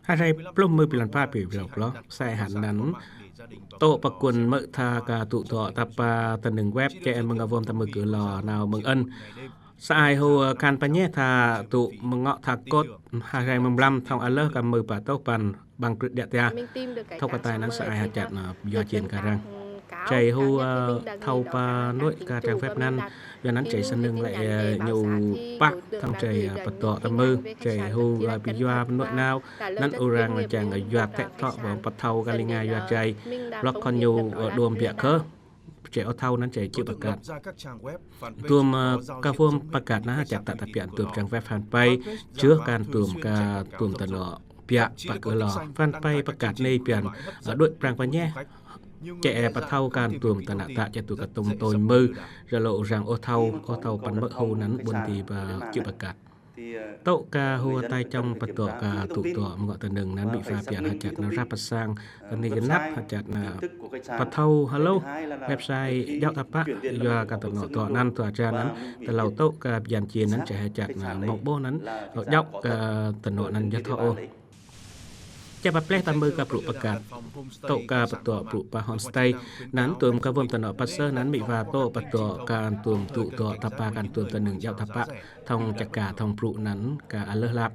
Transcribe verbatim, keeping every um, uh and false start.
Ha hreng pluh mơ̆ng blan pă bri blau kloh, sa ai hăn anăn tŭ pơkŭn mơ̆ tha ka tŭ dŏ ta pa tơnưng web, čê mơ̆ng a wŏm ta mơ̆ kơ lo nao mơ̆ng ơn. Sa ai hô, ơ, khăn pơñeh tha tŭ mơ̆ng ngŏ tha kôt, ha hreng mơ̆ng blan thŏng a lơh ka mơ̆ pă tŏ păn ƀăng krư̆ điă tia. Thâo kơ tai anăn sa ai hă čăt, ơ, yua čin kơ arăng. Čê hô, ơ, thâo pơnuĭ kơ trang web anăn, yua anăn čê snăn lĕ, ơ, ñu pă thŏng čê, ơ, pơtŏ ta mơ̆, čê hô, ơ, bi yua pơnuĭ nao, anăn arăng čang, ơ, yua tĕ thŏ, ơ, pơthâo kơ lĕ ngă yua čê, lŏk khŏn ñu, ơ, đuôm biă kơ. Čê ôh thâo anăn čê čư̆ pơkăt. Tuôm, ơ, ka wŏm pơkăt anăn čăt ta ta pia tuôm trang web fanpage, čư̆ kăn tuôm ka tuôm tơnŏ pia pă kơ lo. Fanpage pơkăt anei pia, ơ, đuĕ prăng pơñeh. Čê, ơ, pơthâo kăn tuôm tơnă ta čê tŭ kơ tŭm tôñ mơ̆, rơlô arăng ôh thâo, ôh thâo păn mơ̆ hô anăn ƀuôn ti pơ čư̆ pơkăt. Tŏ ka hô tai čŏng pơtŏ ka tŭ dŏ mơ̆ng ngŏ tơnưng anăn ƀĭ pha pia ha čăt anăn rah pơ sang, kơ anei kơ anăp ha čăt anăn pơthâo hă lŏ website djŏ ta pă, yua kơ tơnŏ dŏ anăn tua ča anăn, tơlâo tŏ ka bơyan čin anăn čê ha čăt anăn mơ̆ng ƀuh anăn, djŏ kơ tơnŏ anăn yơh thŏ ôh. Čê pă pleh ta mơ̆ ka brŭ pơkăt. Tŏ ka pơtŏ brŭ pă homestay, anăn tuôm ka wŏm tơnŏ pă sơh anăn ƀĭ pha tŏ pơtŏ kăn tuôm tŭ dŏ ta pa kăn tuôm tơnưng djŏ ta pă, thŏng čă ka thŏng brŭ anăn ka a lơh lap.